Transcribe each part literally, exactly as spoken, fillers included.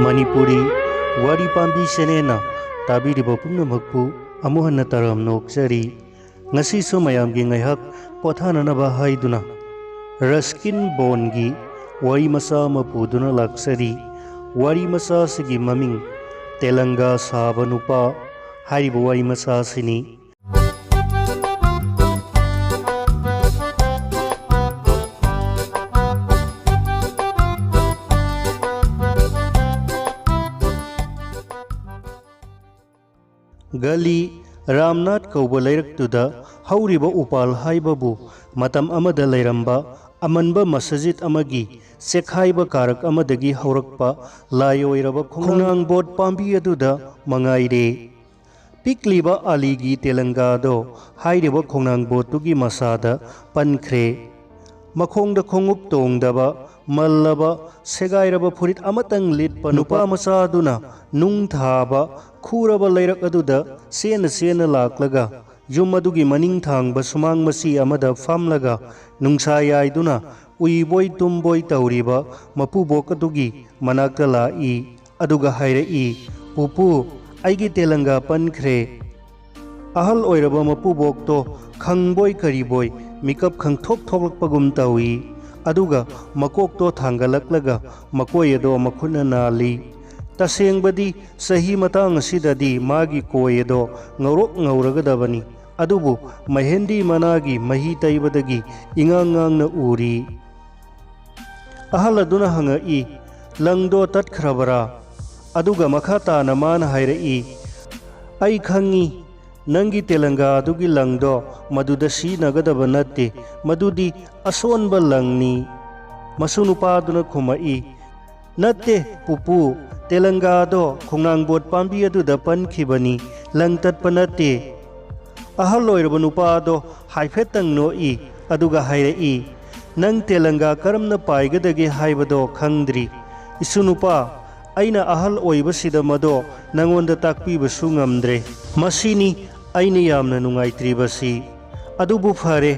ꯃꯅꯤꯄꯨꯔꯤ ꯋꯥꯔꯤ ꯄꯥꯝꯕꯤ ꯆꯦꯅꯦꯜꯅ ꯇꯥꯕꯤꯔꯤꯕ ꯄꯨꯝꯅꯃꯛꯄꯨ ꯑꯃꯨꯛ ꯍꯟꯅ ꯇꯔꯥꯝꯅ ꯑꯣꯛꯆꯔꯤ꯫ ꯉꯁꯤꯁꯨ ꯃꯌꯥꯝꯒꯤ ꯉꯥꯏꯍꯥꯛ ꯄꯣꯊꯥꯅꯅꯕ ꯍꯥꯏꯗꯨꯅ ꯔꯁꯀꯤꯟ ꯕꯣꯟꯒꯤ ꯋꯥꯔꯤ ꯃꯆꯥ ꯑꯃ ꯄꯨꯗꯨꯅ ꯂꯥꯛꯆꯔꯤ꯫ ꯋꯥꯔꯤ ꯃꯆꯥ ꯑꯁꯤꯒꯤ ꯃꯃꯤꯡ ꯇꯦꯂꯪꯒꯥ ꯁꯥꯕ ꯅꯨꯄꯥ ꯍꯥꯏꯔꯤꯕ ꯋꯥꯔꯤ ꯃꯆꯥ ꯑꯁꯤꯅꯤ꯫ ꯒꯂꯤ ꯔꯥꯝꯅꯥꯊ ꯀꯧꯕ ꯂꯩꯔꯛꯇꯨꯗ ꯍꯧꯔꯤꯕ ꯎꯄꯥꯜ ꯍꯥꯏꯕꯕꯨ ꯃꯇꯝ ꯑꯃꯗ ꯂꯩꯔꯝꯕ ꯑꯃꯟꯕ ꯃꯁꯖꯤꯗ ꯑꯃꯒꯤ ꯆꯦꯛꯈꯥꯏꯕ ꯀꯥꯔꯛ ꯑꯃꯗꯒꯤ ꯍꯧꯔꯛꯄ ꯂꯥꯏ ꯑꯣꯏꯔꯕ ꯈꯣꯡꯅꯥꯡꯕꯣꯠ ꯄꯥꯝꯕꯤ ꯑꯗꯨꯗ ꯃꯉꯥꯏꯔꯦ꯫ ꯄꯤꯛꯂꯤꯕ ꯑꯂꯤꯒꯤ ꯇꯦꯂꯪꯒꯥꯗꯣ ꯍꯥꯏꯔꯤꯕ ꯈꯣꯡꯅꯥꯡꯕꯣꯠꯇꯨꯒꯤ ꯃꯁꯥꯗ ꯄꯟꯈ꯭ꯔꯦ꯫ ꯃꯈꯣꯡꯗ ꯈꯣꯡꯎꯞ ꯇꯣꯡꯗꯕ, ꯃꯜꯂꯕ, ꯁꯦꯒꯥꯏꯔꯕ ꯐꯨꯔꯤꯠ ꯑꯃꯇꯪ ꯂꯤꯠꯄ ꯅꯨꯄꯥ ꯃꯆꯥꯗꯨꯅ ꯅꯨꯡ ꯊꯥꯕ ꯈꯨꯔꯕ ꯂꯩꯔꯛ ꯑꯗꯨꯗ ꯆꯦꯟꯅ ꯆꯦꯟꯅ ꯂꯥꯛꯂꯒ ꯌꯨꯝ ꯑꯗꯨꯒꯤ ꯃꯅꯤꯡ ꯊꯥꯡꯕ ꯁꯨꯃꯥꯡ ꯃꯆꯤ ꯑꯃꯗ ꯐꯝꯂꯒ ꯅꯨꯡꯁꯥ ꯌꯥꯏꯗꯨꯅ ꯎꯏꯕꯣꯏ ꯇꯨꯝꯕꯣꯏ ꯇꯧꯔꯤꯕ ꯃꯄꯨꯕꯣꯛ ꯑꯗꯨꯒꯤ ꯃꯅꯥꯛꯇ ꯂꯥꯛꯏ꯫ ꯑꯗꯨꯒ ꯍꯥꯏꯔꯛꯏ, "ꯄꯨꯄꯨ, ꯑꯩꯒꯤ ꯇꯦꯂꯪꯒꯥ ꯄꯟꯈ꯭ꯔꯦ꯫" ꯑꯍꯜ ꯑꯣꯏꯔꯕ ꯃꯄꯨꯕꯣꯛꯇꯣ ꯈꯪꯕꯣꯏ ꯀꯔꯤꯕꯣꯏ ꯃꯤꯀꯞ ꯈꯪꯊꯣꯛ ꯊꯣꯛꯂꯛꯄꯒꯨꯝ ꯇꯧꯏ꯫ ꯑꯗꯨꯒ ꯃꯀꯣꯛꯇꯣ ꯊꯥꯡꯒꯠꯂꯛꯂꯒ ꯃꯀꯣꯏ ꯑꯗꯣ ꯃꯈꯨꯠꯅ ꯅꯥꯜꯂꯤ꯫ ꯇꯁꯦꯡꯕꯗꯤ ꯆꯍꯤ ꯃꯇꯥꯡ ꯑꯁꯤꯗꯗꯤ ꯃꯥꯒꯤ ꯀꯣꯏ ꯑꯗꯣ ꯉꯧꯔꯣꯛ ꯉꯧꯔꯒꯗꯕꯅꯤ꯫ ꯑꯗꯨꯕꯨ ꯃꯍꯦꯟꯗꯤ ꯃꯅꯥꯒꯤ ꯃꯍꯤ ꯇꯩꯕꯗꯒꯤ ꯏꯉꯥꯡ ꯉꯥꯡꯅ ꯎꯔꯤ꯫ ꯑꯍꯜ ꯑꯗꯨꯅ ꯍꯪꯉꯛꯏ, "ꯂꯪꯗꯣ ꯇꯠꯈ꯭ꯔꯕꯔꯥ?" ꯑꯗꯨꯒ ꯃꯈꯥ ꯇꯥꯅ ꯃꯥꯅ ꯍꯥꯏꯔꯛꯏ, "ꯑꯩ ꯈꯪꯉꯤ, ꯅꯪꯒꯤ ꯇꯦꯂꯪꯒꯥ ꯑꯗꯨꯒꯤ ꯂꯪꯗꯣ ꯃꯗꯨꯗ ꯁꯤꯖꯤꯟꯅꯒꯗꯕ ꯅꯠꯇꯦ, ꯃꯗꯨꯗꯤ ꯑꯁꯣꯟꯕ ꯂꯪꯅꯤ꯫" ꯃꯁꯨ ꯅꯨꯄꯥꯗꯨꯅ ꯈꯨꯝꯃꯛꯏ, "ꯅꯠꯇꯦ, ꯄꯨꯄꯨ, ꯇꯦꯂꯪꯒꯥꯗꯣ ꯈꯣꯡꯅꯥꯡꯕꯣꯠ ꯄꯥꯝꯕꯤ ꯑꯗꯨꯗ ꯄꯟꯈꯤꯕꯅꯤ, ꯂꯪ ꯇꯠꯄ ꯅꯠꯇꯦ꯫" ꯑꯍꯜ ꯑꯣꯏꯔꯕ ꯅꯨꯄꯥꯗꯣ ꯍꯥꯏꯐꯦꯠꯇꯪ ꯅꯣꯛꯏ, ꯑꯗꯨꯒ ꯍꯥꯏꯔꯛꯏ, "ꯅꯪ ꯇꯦꯂꯪꯒꯥ ꯀꯔꯝꯅ ꯄꯥꯏꯒꯗꯒꯦ ꯍꯥꯏꯕꯗꯣ ꯈꯪꯗ꯭ꯔꯤ꯫ ꯏꯁꯨ ꯅꯨꯄꯥ, ꯑꯩꯅ ꯑꯍꯜ ꯑꯣꯏꯕꯁꯤꯗ ꯃꯗꯣ ꯅꯪꯉꯣꯟꯗ ꯇꯥꯛꯄꯤꯕꯁꯨ ꯉꯝꯗ꯭ꯔꯦ꯫ ꯃꯁꯤꯅꯤ ꯑꯩꯅ ꯌꯥꯝꯅ ꯅꯨꯡꯉꯥꯏꯇ꯭ꯔꯤꯕꯁꯤ꯫ ꯑꯗꯨꯕꯨ ꯐꯔꯦ,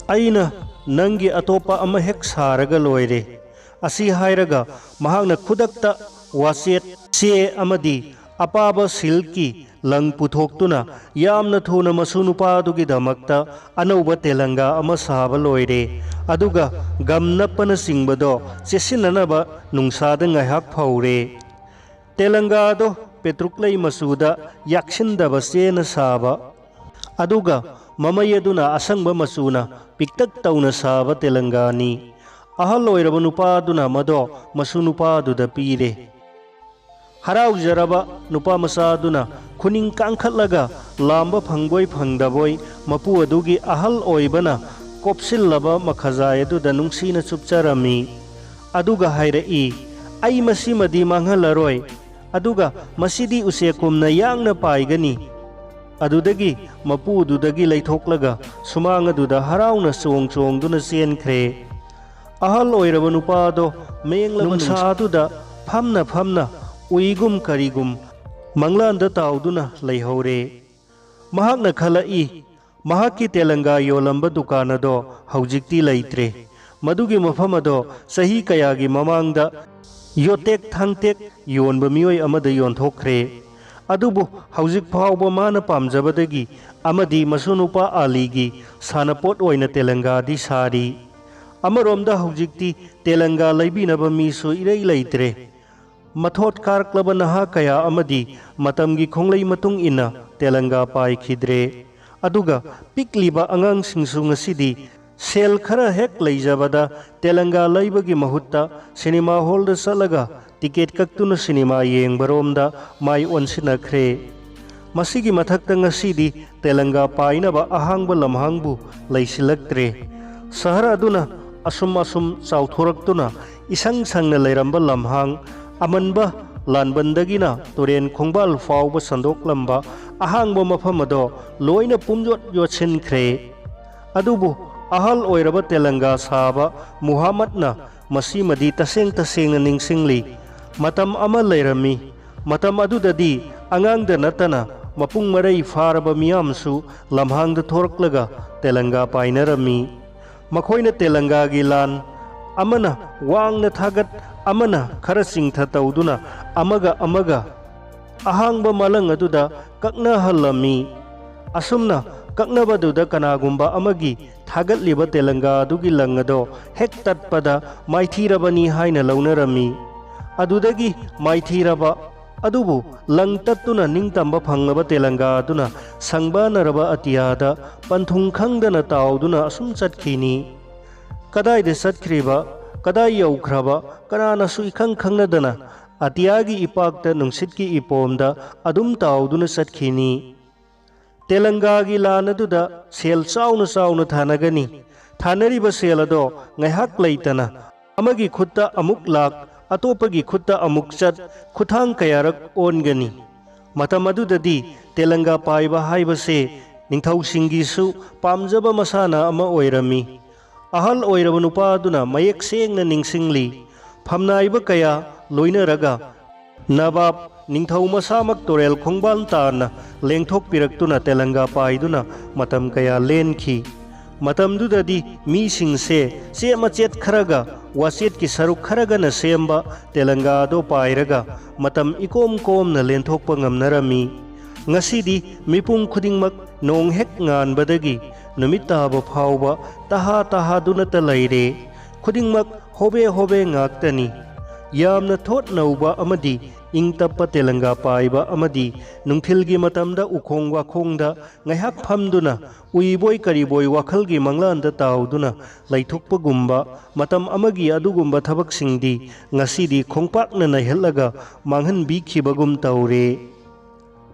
ꯑꯩꯅ ꯅꯪꯒꯤ ꯑꯇꯣꯞꯄ ꯑꯃ ꯍꯦꯛ ꯁꯥꯔꯒ ꯂꯣꯏꯔꯦ꯫" ꯑꯁꯤ ꯍꯥꯏꯔꯒ ꯃꯍꯥꯛꯅ ꯈꯨꯗꯛꯇ ꯋꯥꯆꯦꯠ, ꯆꯦ ꯑꯃꯗꯤ ꯑꯄꯥꯕ ꯁꯤꯜꯛꯀꯤ ꯂꯪ ꯄꯨꯊꯣꯛꯇꯨꯅ ꯌꯥꯝꯅ ꯊꯨꯅ ꯃꯁꯨ ꯅꯨꯄꯥꯗꯨꯒꯤꯗꯃꯛꯇ ꯑꯅꯧꯕ ꯇꯦꯂꯪꯒꯥ ꯑꯃ ꯁꯥꯕ ꯂꯣꯏꯔꯦ꯫ ꯑꯗꯨꯒ ꯒꯝ ꯅꯞꯄꯅꯆꯤꯡꯕꯗꯣ ꯆꯦꯠꯁꯤꯟꯅꯅꯕ ꯅꯨꯡꯁꯥꯗ ꯉꯥꯏꯍꯥꯛ ꯐꯧꯔꯦ꯫ ꯇꯦꯂꯪꯒꯥꯗꯣ ꯄꯦꯇ꯭ꯔꯨꯛꯂꯩ ꯃꯆꯨꯗ ꯌꯥꯛꯁꯤꯟꯗꯕ ꯆꯦꯅ ꯁꯥꯕ, ꯑꯗꯨꯒ ꯃꯃꯩ ꯑꯗꯨꯅ ꯑꯁꯪꯕ ꯃꯆꯨꯅ ꯄꯤꯛꯇꯛ ꯇꯧꯅ ꯁꯥꯕ ꯇꯦꯂꯪꯒꯥꯅꯤ꯫ ꯑꯍꯜ ꯑꯣꯏꯔꯕ ꯅꯨꯄꯥꯗꯨꯅ ꯃꯗꯣ ꯃꯁꯨ ꯅꯨꯄꯥꯗꯨꯗ ꯄꯤꯔꯦ꯫ ꯍꯔꯥꯎꯖꯔꯕ ꯅꯨꯄꯥ ꯃꯆꯥꯗꯨꯅ ꯈꯨꯅꯤꯡ ꯀꯥꯡꯈꯠꯂꯒ ꯂꯥꯝꯕ ꯐꯪꯕꯣꯏ ꯐꯪꯗꯕꯣꯏ ꯃꯄꯨ ꯑꯗꯨꯒꯤ ꯑꯍꯜ ꯑꯣꯏꯕꯅ ꯀꯣꯞꯁꯤꯜꯂꯕ ꯃꯈꯖꯥꯏ ꯑꯗꯨꯗ ꯅꯨꯡꯁꯤꯅ ꯆꯨꯞꯆꯔꯝꯃꯤ꯫ ꯑꯗꯨꯒ ꯍꯥꯏꯔꯛꯏ, "ꯑꯩ ꯃꯁꯤꯃꯗꯤ ꯃꯥꯡꯍꯜꯂꯔꯣꯏ꯫ ꯑꯗꯨꯒ ꯃꯁꯤꯗꯤ ꯎꯆꯦꯛꯀꯨꯝꯅ ꯌꯥꯡꯅ ꯄꯥꯏꯒꯅꯤ꯫" ꯑꯗꯨꯗꯒꯤ ꯃꯄꯨꯗꯨꯗꯒꯤ ꯂꯩꯊꯣꯛꯂꯒ ꯁꯨꯃꯥꯡ ꯑꯗꯨꯗ ꯍꯔꯥꯎꯅ ꯆꯣꯡ ꯆꯣꯡꯗꯨꯅ ꯆꯦꯟꯈ꯭ꯔꯦ꯫ ꯑꯍꯜ ꯑꯣꯏꯔꯕ ꯅꯨꯄꯥꯗꯣ ꯃꯌꯦꯡꯂꯕ ꯅꯨꯡꯁꯥ ꯑꯗꯨꯗ ꯐꯝꯅ ꯐꯝꯅ ꯎꯏꯒꯨꯝ ꯀꯔꯤꯒꯨꯝ ꯃꯪꯂꯥꯟꯗ ꯇꯥꯎꯗꯨꯅ ꯂꯩꯍꯧꯔꯦ꯫ ꯃꯍꯥꯛꯅ ꯈꯜꯂꯛꯏ, ꯃꯍꯥꯛꯀꯤ ꯇꯦꯂꯪꯒꯥ ꯌꯣꯜꯂꯝꯕ ꯗꯨꯀꯥꯟ ꯑꯗꯣ ꯍꯧꯖꯤꯛꯇꯤ ꯂꯩꯇ꯭ꯔꯦ꯫ ꯃꯗꯨꯒꯤ ꯃꯐꯝ ꯑꯗꯣ ꯆꯍꯤ ꯀꯌꯥꯒꯤ ꯃꯃꯥꯡꯗ ꯌꯣꯇꯦꯛ ꯊꯥꯡꯇꯦꯛ ꯌꯣꯟꯕ ꯃꯤꯑꯣꯏ ꯑꯃꯗ ꯌꯣꯟꯊꯣꯛꯈ꯭ꯔꯦ꯫ ꯑꯗꯨꯕꯨ ꯍꯧꯖꯤꯛ ꯐꯥꯎꯕ ꯃꯥꯅ ꯄꯥꯝꯖꯕꯗꯒꯤ ꯑꯃꯗꯤ ꯃꯁꯨ ꯅꯨꯄꯥ ꯑꯥꯂꯤꯒꯤ ꯁꯥꯟꯅꯄꯣꯠ ꯑꯣꯏꯅ ꯇꯦꯂꯪꯒꯥꯗꯤ ꯁꯥꯔꯤ꯫ ꯑꯃꯔꯣꯝꯗ ꯍꯧꯖꯤꯛꯇꯤ ꯇꯦꯂꯪꯒꯥ ꯂꯩꯕꯤꯅꯕ ꯃꯤꯁꯨ ꯏꯔꯩ ꯂꯩꯇ꯭ꯔꯦ꯫ ꯃꯊꯣꯠ ꯀꯥꯔꯛꯂꯕ ꯅꯍꯥ ꯀꯌꯥ ꯑꯃꯗꯤ ꯃꯇꯝꯒꯤ ꯈꯣꯡꯂꯩ ꯃꯇꯨꯡ ꯏꯟꯅ ꯇꯦꯂꯪꯒꯥ ꯄꯥꯏꯈꯤꯗ꯭ꯔꯦ꯫ ꯑꯗꯨꯒ ꯄꯤꯛꯂꯤꯕ ꯑꯉꯥꯡꯁꯤꯡꯁꯨ ꯉꯁꯤꯗꯤ ꯁꯦꯜ ꯈꯔ ꯍꯦꯛ ꯂꯩꯖꯕꯗ ꯇꯦꯂꯪꯒꯥ ꯂꯩꯕꯒꯤ ꯃꯍꯨꯠꯇ ꯁꯤꯅꯦꯃꯥ ꯍꯣꯜꯗ ꯆꯠꯂꯒ ꯇꯤꯀꯦꯠ ꯀꯛꯇꯨꯅ ꯁꯤꯅꯦꯃꯥ ꯌꯦꯡꯕꯔꯣꯝꯗ ꯃꯥꯏ ꯑꯣꯟꯁꯤꯟꯅꯈ꯭ꯔꯦ꯫ ꯃꯁꯤꯒꯤ ꯃꯊꯛꯇ ꯉꯁꯤꯗꯤ ꯇꯦꯂꯪꯒꯥ ꯄꯥꯏꯅꯕ ꯑꯍꯥꯡꯕ ꯂꯝꯍꯥꯡꯕꯨ ꯂꯩꯁꯤꯜꯂꯛꯇ꯭ꯔꯦ꯫ ꯁꯍꯔ ꯑꯗꯨꯅ ꯑꯁꯨꯝ ꯑꯁꯨꯝ ꯆꯥꯎꯊꯣꯔꯛꯇꯨꯅ ꯏꯁꯪ ꯁꯪꯅ ꯂꯩꯔꯝꯕ ꯂꯝꯍꯥꯡ ꯑꯃꯟꯕ ꯂꯥꯟꯕꯟꯗꯒꯤꯅ ꯇꯨꯔꯦꯟ ꯈꯣꯡꯕꯥꯜ ꯐꯥꯎꯕ ꯁꯟꯗꯣꯛꯂꯝꯕ ꯑꯍꯥꯡꯕ ꯃꯐꯝ ꯑꯗꯣ ꯂꯣꯏꯅ ꯄꯨꯝꯌꯣꯠ ꯌꯣꯠꯁꯤꯟꯈ꯭ꯔꯦ꯫ ꯑꯗꯨꯕꯨ ꯑꯍꯜ ꯑꯣꯏꯔꯕ ꯇꯦꯂꯪꯒꯥ ꯁꯥꯕ ꯃꯨꯍꯝꯃꯗꯅ ꯃꯁꯤꯃꯗꯤ ꯇꯁꯦꯡ ꯇꯁꯦꯡꯅ ꯅꯤꯡꯁꯤꯡꯂꯤ꯫ ꯃꯇꯝ ꯑꯃ ꯂꯩꯔꯝꯃꯤ꯫ ꯃꯇꯝ ꯑꯗꯨꯗꯗꯤ ꯑꯉꯥꯡꯗ ꯅꯠꯇꯅ ꯃꯄꯨꯡ ꯃꯔꯩ ꯐꯥꯔꯕ ꯃꯤꯌꯥꯝꯁꯨ ꯂꯝꯍꯥꯡꯗ ꯊꯣꯔꯛꯂꯒ ꯇꯦꯂꯪꯒꯥ ꯄꯥꯏꯅꯔꯝꯃꯤ꯫ ꯃꯈꯣꯏꯅ ꯇꯦꯂꯪꯒꯥꯒꯤ ꯂꯥꯟ ꯑꯃꯅ ꯋꯥꯡꯅ ꯊꯥꯒꯠ, ꯑꯃꯅ ꯈꯔ ꯆꯤꯡꯊ ꯇꯧꯗꯨꯅ ꯑꯃꯒ ꯑꯃꯒ ꯑꯍꯥꯡꯕ ꯃꯂꯪ ꯑꯗꯨꯗ ꯀꯛꯅꯍꯜꯂꯝꯃꯤ꯫ ꯑꯁꯨꯝꯅ ꯀꯛꯅꯕꯗꯨꯗ ꯀꯅꯥꯒꯨꯝꯕ ꯑꯃꯒꯤ ꯊꯥꯒꯠꯂꯤꯕ ꯇꯦꯂꯪꯒꯥ ꯑꯗꯨꯒꯤ ꯂꯪ ꯑꯗꯣ ꯍꯦꯛ ꯇꯠꯄꯗ ꯃꯥꯏꯊꯤꯔꯕꯅꯤ ꯍꯥꯏꯅ ꯂꯧꯅꯔꯝꯃꯤ꯫ ꯑꯗꯨꯗꯒꯤ ꯃꯥꯏꯊꯤꯔꯕ ꯑꯗꯨꯕꯨ ꯂꯪ ꯇꯠꯇꯨꯅ ꯅꯤꯡꯇꯝꯕ ꯐꯪꯂꯕ ꯇꯦꯂꯪꯒꯥ ꯑꯗꯨꯅ ꯁꯪꯕꯥꯅꯔꯕ ꯑꯇꯤꯌꯥꯗ ꯄꯟꯊꯨꯡ ꯈꯪꯗꯅ ꯇꯥꯎꯗꯨꯅ ꯑꯁꯨꯝ ꯆꯠꯈꯤꯅꯤ꯫ ꯀꯗꯥꯏꯗ ꯆꯠꯈ꯭ꯔꯤꯕ, ꯀꯗꯥꯏ ꯌꯧꯈ꯭ꯔꯕ, ꯀꯅꯥꯅꯁꯨ ꯏꯈꯪ ꯈꯪꯅꯗꯅ ꯑꯇꯤꯌꯥꯒꯤ ꯏꯄꯥꯛꯇ ꯅꯨꯡꯁꯤꯠꯀꯤ ꯏꯄꯣꯝꯗ ꯑꯗꯨꯝ ꯇꯥꯎꯗꯨꯅ ꯆꯠꯈꯤꯅꯤ꯫ ꯇꯦꯂꯪꯒꯥꯒꯤ ꯂꯥꯟ ꯑꯗꯨꯗ ꯁꯦꯜ ꯆꯥꯎꯅ ꯆꯥꯎꯅ ꯊꯥꯅꯒꯅꯤ꯫ ꯊꯥꯅꯔꯤꯕ ꯁꯦꯜ ꯑꯗꯣ ꯉꯥꯏꯍꯥꯛ ꯂꯩꯇꯅ ꯑꯃꯒꯤ ꯈꯨꯠꯇ ꯑꯃꯨꯛ ꯂꯥꯛ, ꯑꯇꯣꯞꯄꯒꯤ ꯈꯨꯠꯇ ꯑꯃꯨꯛ ꯆꯠ, ꯈꯨꯠꯊꯥꯡ ꯀꯌꯥꯔꯛ ꯑꯣꯟꯒꯅꯤ꯫ ꯃꯇꯝ ꯑꯗꯨꯗꯗꯤ ꯇꯦꯂꯪꯒꯥ ꯄꯥꯏꯕ ꯍꯥꯏꯕꯁꯦ ꯅꯤꯡꯊꯧꯁꯤꯡꯒꯤꯁꯨ ꯄꯥꯝꯖꯕ ꯃꯁꯥꯟꯅ ꯑꯃ ꯑꯣꯏꯔꯝꯃꯤ꯫ ꯑꯍꯜ ꯑꯣꯏꯔꯕ ꯅꯨꯄꯥ ꯑꯗꯨꯅ ꯃꯌꯦꯛ ꯁꯦꯡꯅ ꯅꯤꯡꯁꯤꯡꯂꯤ꯫ ꯐꯝꯅꯥꯏꯕ ꯀꯌꯥ ꯂꯣꯏꯅꯔꯒ ꯅꯕꯥꯕ ꯅꯤꯡꯊꯧ ꯃꯁꯥꯃꯛ ꯇꯨꯔꯦꯜ ꯈꯣꯡꯕꯥꯜ ꯇꯥꯅ ꯂꯦꯡꯊꯣꯛꯄꯤꯔꯛꯇꯨꯅ ꯇꯦꯂꯪꯒꯥ ꯄꯥꯏꯗꯨꯅ ꯃꯇꯝ ꯀꯌꯥ ꯂꯦꯟꯈꯤ꯫ ꯃꯇꯝꯗꯨꯗꯗꯤ ꯃꯤꯁꯤꯡꯁꯦ ꯆꯦ ꯃꯆꯦꯠ ꯈꯔꯒ ꯋꯥꯆꯦꯠꯀꯤ ꯁꯔꯨꯛ ꯈꯔꯒꯅ ꯁꯦꯝꯕ ꯇꯦꯂꯪꯒꯥꯗꯣ ꯄꯥꯏꯔꯒ ꯃꯇꯝ ꯏꯀꯣꯝ ꯀꯣꯝꯅ ꯂꯦꯟꯊꯣꯛꯄ ꯉꯝꯅꯔꯝꯃꯤ꯫ ꯉꯁꯤꯗꯤ ꯃꯤꯄꯨꯝ ꯈꯨꯗꯤꯡꯃꯛ ꯅꯣꯡ ꯍꯦꯛ ꯉꯥꯟꯕꯗꯒꯤ ꯅꯨꯃꯤꯠ ꯇꯥꯕ ꯐꯥꯎꯕ ꯇꯍꯥ ꯇꯍꯥꯗꯨꯅꯇ ꯂꯩꯔꯦ꯫ ꯈꯨꯗꯤꯡꯃꯛ ꯍꯣꯕꯦ ꯍꯣꯕꯦ ꯉꯥꯛꯇꯅꯤ꯫ ꯌꯥꯝꯅ ꯊꯣꯠ ꯅꯧꯕ ꯑꯃꯗꯤ ꯏꯪ ꯇꯞꯄ ꯇꯦꯂꯪꯒꯥ ꯄꯥꯏꯕ ꯑꯃꯗꯤ ꯅꯨꯡꯊꯤꯜꯒꯤ ꯃꯇꯝꯗ ꯎꯈꯣꯡ ꯋꯥꯈꯣꯡꯗ ꯉꯥꯏꯍꯥꯛ ꯐꯝꯗꯨꯅ ꯎꯏꯕꯣꯏ ꯀꯔꯤꯕꯣꯏ ꯋꯥꯈꯜꯒꯤ ꯃꯪꯂꯥꯟꯗ ꯇꯥꯎꯗꯨꯅ ꯂꯩꯊꯣꯛꯄꯒꯨꯝꯕ ꯃꯇꯝ ꯑꯃꯒꯤ ꯑꯗꯨꯒꯨꯝꯕ ꯊꯕꯛꯁꯤꯡꯗꯤ ꯉꯁꯤꯗꯤ ꯈꯣꯡꯄꯥꯛꯅ ꯅꯩꯍꯠꯂꯒ ꯃꯥꯡꯍꯟꯕꯤꯈꯤꯕꯒꯨꯝ ꯇꯧꯔꯦ꯫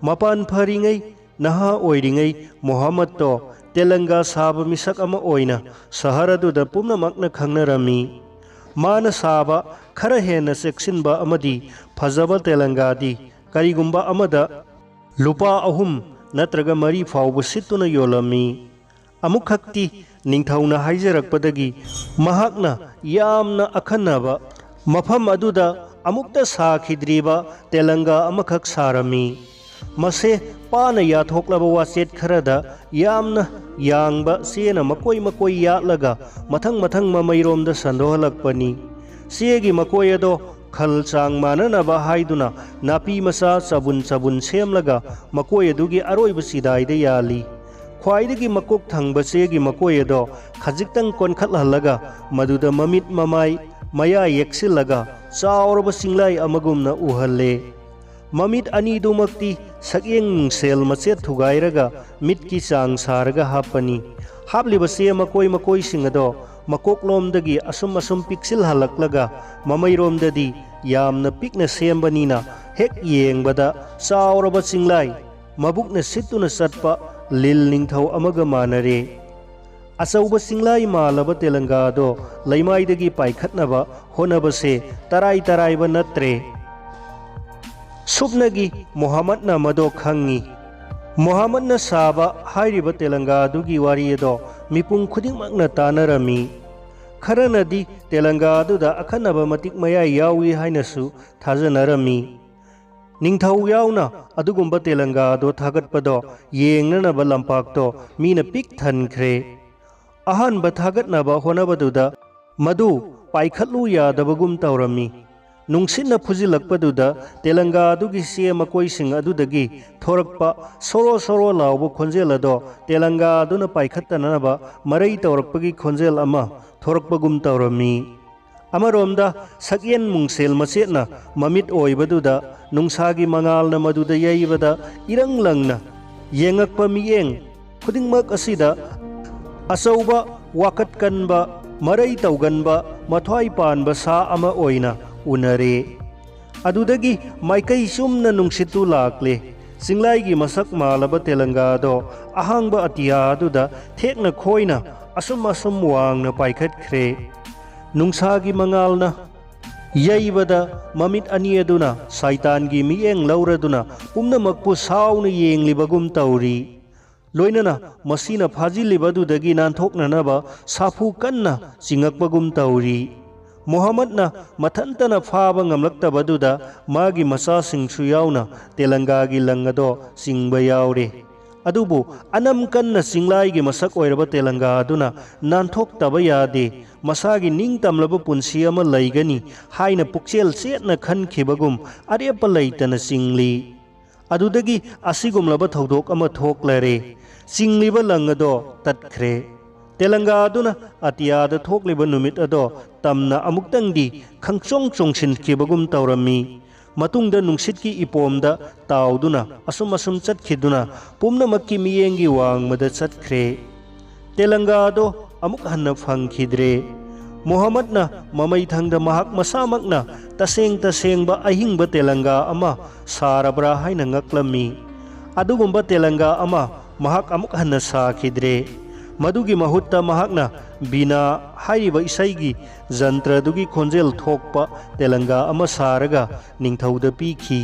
ꯃꯄꯥꯟ ꯐꯔꯤꯉꯩ, ꯅꯍꯥ ꯑꯣꯏꯔꯤꯉꯩ ꯃꯣꯍꯝꯃꯗꯇꯣ ꯇꯦꯂꯪꯒꯥ ꯁꯥꯕ ꯃꯤꯁꯛ ꯑꯃ ꯑꯣꯏꯅ ꯁꯍꯔ ꯑꯗꯨꯗ ꯄꯨꯝꯅꯃꯛꯅ ꯈꯪꯅꯔꯝꯃꯤ꯫ ꯃꯥꯅ ꯁꯥꯕ ꯈꯔ ꯍꯦꯟꯅ ꯆꯦꯛꯁꯤꯟꯕ ꯑꯃꯗꯤ ꯐꯖꯕ ꯇꯦꯂꯪꯒꯥꯗꯤ ꯀꯔꯤꯒꯨꯝꯕ ꯑꯃꯗ ꯂꯨꯄꯥ ꯑꯍꯨꯝ ꯅꯠꯇ꯭ꯔꯒ ꯃꯔꯤ ꯐꯥꯎꯕ ꯁꯤꯠꯇꯨꯅ ꯌꯣꯜꯂꯝꯃꯤ꯫ ꯑꯃꯨꯛꯈꯛꯇꯤ ꯅꯤꯡꯊꯧꯅ ꯍꯥꯏꯖꯔꯛꯄꯗꯒꯤ ꯃꯍꯥꯛꯅ ꯌꯥꯝꯅ ꯑꯈꯟꯅꯕ ꯃꯐꯝ ꯑꯗꯨꯗ ꯑꯃꯨꯛꯇ ꯁꯥꯈꯤꯗ꯭ꯔꯤꯕ ꯇꯦꯂꯪꯒꯥ ꯑꯃꯈꯛ ꯁꯥꯔꯝꯃꯤ꯫ ꯃꯁꯦ ꯄꯥꯅ ꯌꯥꯊꯣꯛꯂꯕ ꯋꯥꯆꯦꯠ ꯈꯔꯗ ꯌꯥꯝꯅ ꯌꯥꯡꯕ ꯆꯦꯅ ꯃꯀꯣꯏ ꯃꯀꯣꯏ ꯌꯥꯠꯂꯒ ꯃꯊꯪ ꯃꯊꯪ ꯃꯃꯩꯔꯣꯝꯗ ꯁꯟꯗꯣꯛꯍꯜꯂꯛꯄꯅꯤ꯫ ꯆꯦꯒꯤ ꯃꯀꯣꯏ ꯑꯗꯣ ꯈꯜ ꯆꯥꯡ ꯃꯥꯟꯅꯅꯕ ꯍꯥꯏꯗꯨꯅ ꯅꯥꯄꯤ ꯃꯆꯥ ꯆꯕꯨꯟ ꯆꯕꯨꯟ ꯁꯦꯝꯂꯒ ꯃꯀꯣꯏ ꯑꯗꯨꯒꯤ ꯑꯔꯣꯏꯕ ꯆꯤꯗꯥꯏꯗ ꯌꯥꯜꯂꯤ꯫ ꯈ꯭ꯋꯥꯏꯗꯒꯤ ꯃꯀꯣꯛ ꯊꯪꯕ ꯆꯦꯒꯤ ꯃꯀꯣꯏ ꯑꯗꯣ ꯈꯖꯤꯛꯇꯪ ꯀꯣꯟꯈꯠꯍꯜꯂꯒ ꯃꯗꯨꯗ ꯃꯃꯤꯠ ꯃꯃꯥꯏ ꯃꯌꯥ ꯌꯦꯛꯁꯤꯜꯂꯒ ꯆꯥꯎꯔꯕ ꯆꯤꯡꯂꯥꯏ ꯑꯃꯒꯨꯝꯅ ꯎꯍꯜꯂꯦ꯫ ꯃꯃꯤꯠ ꯑꯅꯤꯗꯨꯃꯛꯇꯤ ꯁꯛꯌꯦꯡ ꯅꯨꯡꯁꯦꯜ ꯃꯆꯦꯠ ꯊꯨꯒꯥꯏꯔꯒ ꯃꯤꯠꯀꯤ ꯆꯥꯡ ꯁꯥꯔꯒ ꯍꯥꯞꯄꯅꯤ꯫ ꯍꯥꯞꯂꯤꯕ ꯆꯦ ꯃꯀꯣꯏ ꯃꯀꯣꯏꯁꯤꯡ ꯑꯗꯣ ꯃꯀꯣꯛꯂꯣꯝꯗꯒꯤ ꯑꯁꯨꯝ ꯑꯁꯨꯝ ꯄꯤꯛꯁꯤꯜꯍꯜꯂꯛꯂꯒ ꯃꯃꯩꯔꯣꯝꯗꯗꯤ ꯌꯥꯝꯅ ꯄꯤꯛꯅ ꯁꯦꯝꯕꯅꯤꯅ ꯍꯦꯛ ꯌꯦꯡꯕꯗ ꯆꯥꯎꯔꯕ ꯆꯤꯡꯂꯥꯏ ꯃꯕꯨꯛꯅ ꯁꯤꯠꯇꯨꯅ ꯆꯠꯄ ꯂꯤꯜ ꯅꯤꯡꯊꯧ ꯑꯃꯒ ꯃꯥꯟꯅꯔꯦ꯫ ꯑꯆꯧꯕ ꯆꯤꯡꯂꯥꯏ ꯃꯥꯜꯂꯕ ꯇꯦꯂꯪꯒꯥꯗꯣ ꯂꯩꯃꯥꯏꯗꯒꯤ ꯄꯥꯏꯈꯠꯅꯕ ꯍꯣꯠꯅꯕꯁꯦ ꯇꯔꯥꯏ ꯇꯔꯥꯏꯕ ꯅꯠꯇ꯭ꯔꯦ꯫ ꯁꯨꯞꯅꯒꯤ ꯃꯣꯍꯥꯃꯠꯅ ꯃꯗꯣ ꯈꯪꯉꯤ꯫ ꯃꯣꯍꯥꯃꯠꯅ ꯁꯥꯕ ꯍꯥꯏꯔꯤꯕ ꯇꯦꯂꯪꯒꯥꯗꯨꯒꯤ ꯋꯥꯔꯤ ꯑꯗꯣ ꯃꯤꯄꯨꯝ ꯈꯨꯗꯤꯡꯃꯛꯅ ꯇꯥꯅꯔꯝꯃꯤ꯫ ꯈꯔꯅꯗꯤ ꯇꯦꯂꯪꯒꯥ ꯑꯗꯨꯗ ꯑꯈꯟꯅꯕ ꯃꯇꯤꯛ ꯃꯌꯥꯏ ꯌꯥꯎꯏ ꯍꯥꯏꯅꯁꯨ ꯊꯥꯖꯅꯔꯝꯃꯤ꯫ ꯅꯤꯡꯊꯧ ꯌꯥꯎꯅ ꯑꯗꯨꯒꯨꯝꯕ ꯇꯦꯂꯪꯒꯥ ꯑꯗꯣ ꯊꯥꯒꯠꯄꯗꯣ ꯌꯦꯡꯅꯅꯕ ꯂꯝꯄꯥꯛꯇꯣ ꯃꯤꯅ ꯄꯤꯛ ꯊꯟꯈ꯭ꯔꯦ꯫ ꯑꯍꯥꯟꯕ ꯊꯥꯒꯠꯅꯕ ꯍꯣꯠꯅꯕꯗꯨꯗ ꯃꯗꯨ ꯄꯥꯏꯈꯠꯂꯨ ꯌꯥꯗꯕꯒꯨꯝ ꯇꯧꯔꯝꯃꯤ꯫ ꯅꯨꯡꯁꯤꯠꯅ ꯐꯨꯖꯤꯜꯂꯛꯄꯗꯨꯗ ꯇꯦꯂꯪꯒꯥ ꯑꯗꯨꯒꯤ ꯆꯦ ꯃꯀꯣꯏꯁꯤꯡ ꯑꯗꯨꯗꯒꯤ ꯊꯣꯔꯛꯄ ꯁꯣꯔꯣ ꯁꯣꯔꯣ ꯂꯥꯎꯕ ꯈꯣꯟꯖꯦꯜ ꯑꯗꯣ ꯇꯦꯂꯪꯒꯥ ꯑꯗꯨꯅ ꯄꯥꯏꯈꯠꯇꯅꯕ ꯃꯔꯩ ꯇꯧꯔꯛꯄꯒꯤ ꯈꯣꯟꯖꯦꯜ ꯑꯃ ꯊꯣꯔꯛꯄꯒꯨꯝ ꯇꯧꯔꯝꯃꯤ꯫ ꯑꯃꯔꯣꯝꯗ ꯁꯛꯌꯦꯟ ꯃꯨꯡꯁꯦꯜ ꯃꯆꯦꯠꯅ ꯃꯃꯤꯠ ꯑꯣꯏꯕꯗꯨꯗ ꯅꯨꯡꯁꯥꯒꯤ ꯃꯉꯥꯜꯅ ꯃꯗꯨꯗ ꯌꯩꯕꯗ ꯏꯔꯪ ꯂꯪꯅ ꯌꯦꯡꯉꯛꯄ ꯃꯤꯠꯌꯦꯡ ꯈꯨꯗꯤꯡꯃꯛ ꯑꯁꯤꯗ ꯑꯆꯧꯕ, ꯋꯥꯀꯠ ꯀꯟꯕ, ꯃꯔꯩ ꯇꯧꯒꯟꯕ, ꯃꯊ꯭ꯋꯥꯏ ꯄꯥꯟꯕ ꯁꯥ ꯑꯃ ꯑꯣꯏꯅ ꯎꯅꯔꯦ꯫ ꯑꯗꯨꯗꯒꯤ ꯃꯥꯏꯀꯩ ꯆꯨꯝꯅ ꯅꯨꯡꯁꯤꯠꯇꯨ ꯂꯥꯛꯂꯦ꯫ ꯆꯤꯡꯂꯥꯏꯒꯤ ꯃꯁꯛ ꯃꯥꯜꯂꯕ ꯇꯦꯂꯪꯒꯥꯗꯣ ꯑꯍꯥꯡꯕ ꯑꯇꯤꯌꯥ ꯑꯗꯨꯗ ꯊꯦꯛꯅ ꯈꯣꯏꯅ ꯑꯁꯨꯝ ꯑꯁꯨꯝ ꯋꯥꯡꯅ ꯄꯥꯏꯈꯠꯈ꯭ꯔꯦ꯫ ꯅꯨꯡꯁꯥꯒꯤ ꯃꯉꯥꯜꯅ ꯌꯩꯕꯗ ꯃꯃꯤꯠ ꯑꯅꯤ ꯑꯗꯨꯅ ꯁꯥꯏꯇꯥꯟꯒꯤ ꯃꯤꯠꯌꯦꯡ ꯂꯧꯔꯗꯨꯅ ꯄꯨꯝꯅꯃꯛꯄꯨ ꯁꯥꯎꯅ ꯌꯦꯡꯂꯤꯕꯒꯨꯝ ꯇꯧꯔꯤ꯫ ꯂꯣꯏꯅꯅ ꯃꯁꯤꯅ ꯐꯥꯖꯤꯜꯂꯤꯕꯗꯨꯗꯒꯤ ꯅꯥꯟꯊꯣꯛꯅꯅꯕ ꯁꯥꯐꯨ ꯀꯟꯅ ꯆꯤꯡꯉꯛꯄꯒꯨꯝ ꯇꯧꯔꯤ꯫ ꯃꯨꯍꯝꯃꯗꯅ ꯃꯊꯟꯇꯅ ꯐꯥꯕ ꯉꯝꯂꯛꯇꯕꯗꯨꯗ ꯃꯥꯒꯤ ꯃꯆꯥꯁꯤꯡꯁꯨ ꯌꯥꯎꯅ ꯇꯦꯂꯪꯒꯥꯒꯤ ꯂꯪ ꯑꯗꯣ ꯆꯤꯡꯕ ꯌꯥꯎꯔꯦ꯫ ꯑꯗꯨꯕꯨ ꯑꯅꯝ ꯀꯟꯅ ꯆꯤꯡꯂꯥꯏꯒꯤ ꯃꯁꯛ ꯑꯣꯏꯔꯕ ꯇꯦꯂꯪꯒꯥ ꯑꯗꯨꯅ ꯅꯥꯟꯊꯣꯛꯇꯕ ꯌꯥꯗꯦ, ꯃꯁꯥꯒꯤ ꯅꯤꯡꯇꯝꯂꯕ ꯄꯨꯟꯁꯤ ꯑꯃ ꯂꯩꯒꯅꯤ ꯍꯥꯏꯅ ꯄꯨꯛꯆꯦꯜ ꯆꯦꯠꯅ ꯈꯟꯈꯤꯕꯒꯨꯝ ꯑꯔꯦꯞꯄ ꯂꯩꯇꯅ ꯆꯤꯡꯂꯤ꯫ ꯑꯗꯨꯗꯒꯤ ꯑꯁꯤꯒꯨꯝꯂꯕ ꯊꯧꯗꯣꯛ ꯑꯃ ꯊꯣꯛꯂꯔꯦ꯫ ꯆꯤꯡꯂꯤꯕ ꯂꯪ ꯑꯗꯣ ꯇꯠꯈ꯭ꯔꯦ꯫ ꯇꯦꯂꯪꯒꯥ ꯑꯗꯨꯅ ꯑꯇꯤꯌꯥꯗ ꯊꯣꯛꯂꯤꯕ ꯅꯨꯃꯤꯠ ꯑꯗꯣ ꯇꯝꯅ ꯑꯃꯨꯛꯇꯪꯗꯤ ꯈꯪꯆꯣꯡ ꯆꯣꯡꯁꯤꯟꯈꯤꯕꯒꯨꯝ ꯇꯧꯔꯝꯃꯤ꯫ ꯃꯇꯨꯡꯗ ꯅꯨꯡꯁꯤꯠꯀꯤ ꯏꯄꯣꯝꯗ ꯇꯥꯎꯗꯨꯅ ꯑꯁꯨꯝ ꯑꯁꯨꯝ ꯆꯠꯈꯤꯗꯨꯅ ꯄꯨꯝꯅꯃꯛꯀꯤ ꯃꯤꯠꯌꯦꯡꯒꯤ ꯋꯥꯡꯃꯗ ꯆꯠꯈ꯭ꯔꯦ꯫ ꯇꯦꯂꯪꯒꯥ ꯑꯗꯣ ꯑꯃꯨꯛ ꯍꯟꯅ ꯐꯪꯈꯤꯗ꯭ꯔꯦ꯫ ꯃꯨꯍꯝꯃꯗꯅ ꯃꯃꯩꯊꯪꯗ ꯃꯍꯥꯛ ꯃꯁꯥꯃꯛꯅ ꯇꯁꯦꯡ ꯇꯁꯦꯡꯕ ꯑꯍꯤꯡꯕ ꯇꯦꯂꯪꯒꯥ ꯑꯃ ꯁꯥꯔꯕ꯭ꯔꯥ ꯍꯥꯏꯅ ꯉꯛꯂꯝꯃꯤ꯫ ꯑꯗꯨꯒꯨꯝꯕ ꯇꯦꯂꯪꯒꯥ ꯑꯃ ꯃꯍꯥꯛ ꯑꯃꯨꯛ ꯍꯟꯅ ꯁꯥꯈꯤꯗ꯭ꯔꯦ꯫ ꯃꯗꯨꯒꯤ ꯃꯍꯨꯠꯇ ꯃꯍꯥꯛꯅ ꯕꯤꯅꯥ ꯍꯥꯏꯔꯤꯕ ꯏꯁꯩꯒꯤ ꯖꯟꯇ꯭ꯔꯗꯨꯒꯤ ꯈꯣꯟꯖꯦꯜ ꯊꯣꯛꯄ ꯇꯦꯂꯪꯒꯥ ꯑꯃ ꯁꯥꯔꯒ ꯅꯤꯡꯊꯧꯗ ꯄꯤꯈꯤ꯫